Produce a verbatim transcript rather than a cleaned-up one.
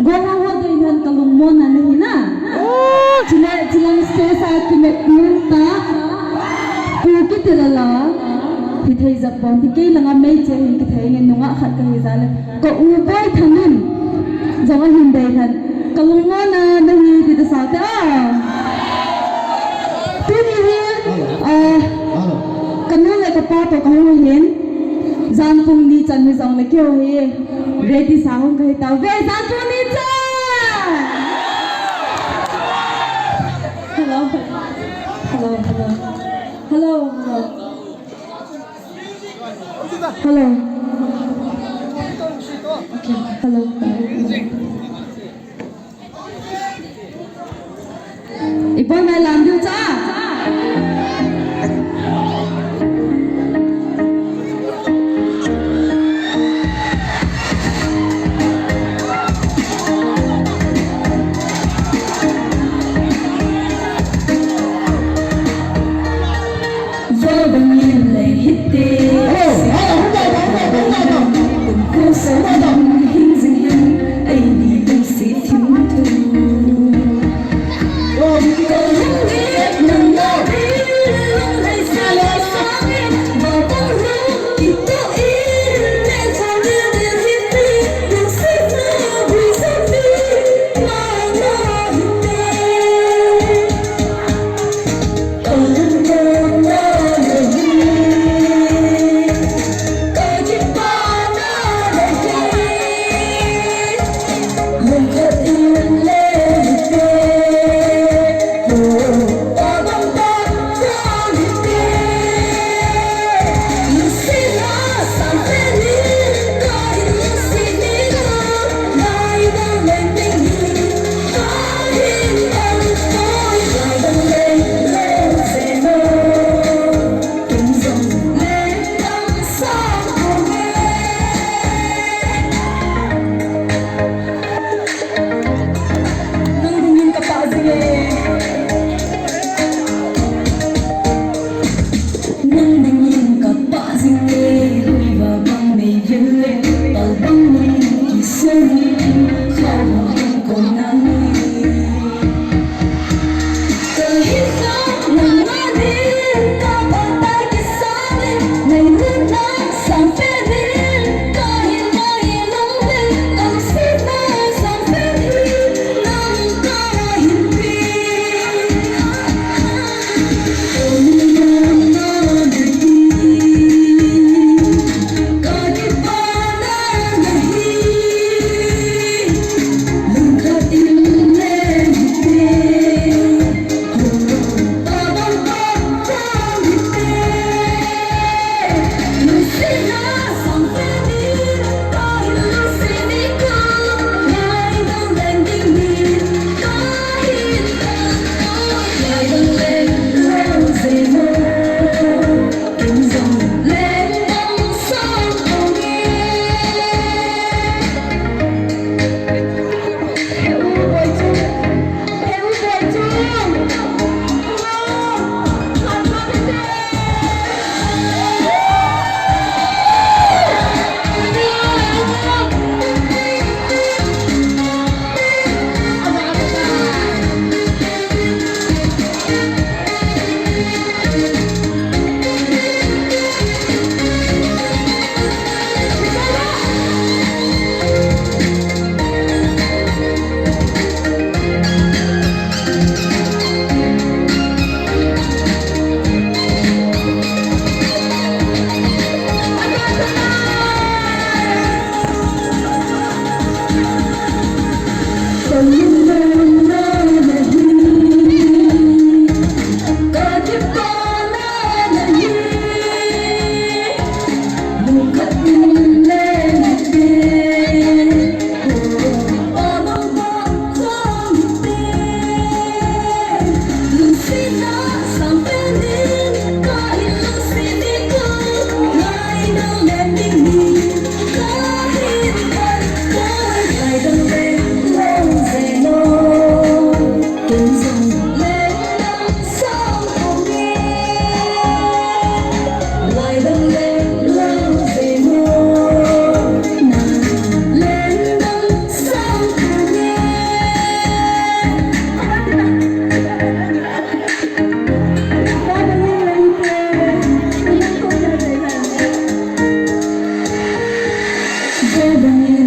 Gola ho dei nan kalungmon na nahi na. Chule, chilang stage a kimet nung ta. Pu kiti lala. Hithei jat pon ti kei langa mei che hin kithei nge nunga khat kahi jale. Ka u Boithang in. Jong ahin dei nan. Kalungmon na nahi ti ta sa te a. Tuni hi, ah, kanu le kapa to kahung hin. Jan pung ni chan hi jong le keiho hi. Ready sa hung kahi tauve, jan pung ni chan! Hello. Hello, hello. Hello, hello. Hello. Okay, hello, hello. Ibon mai lam diu cha. bangin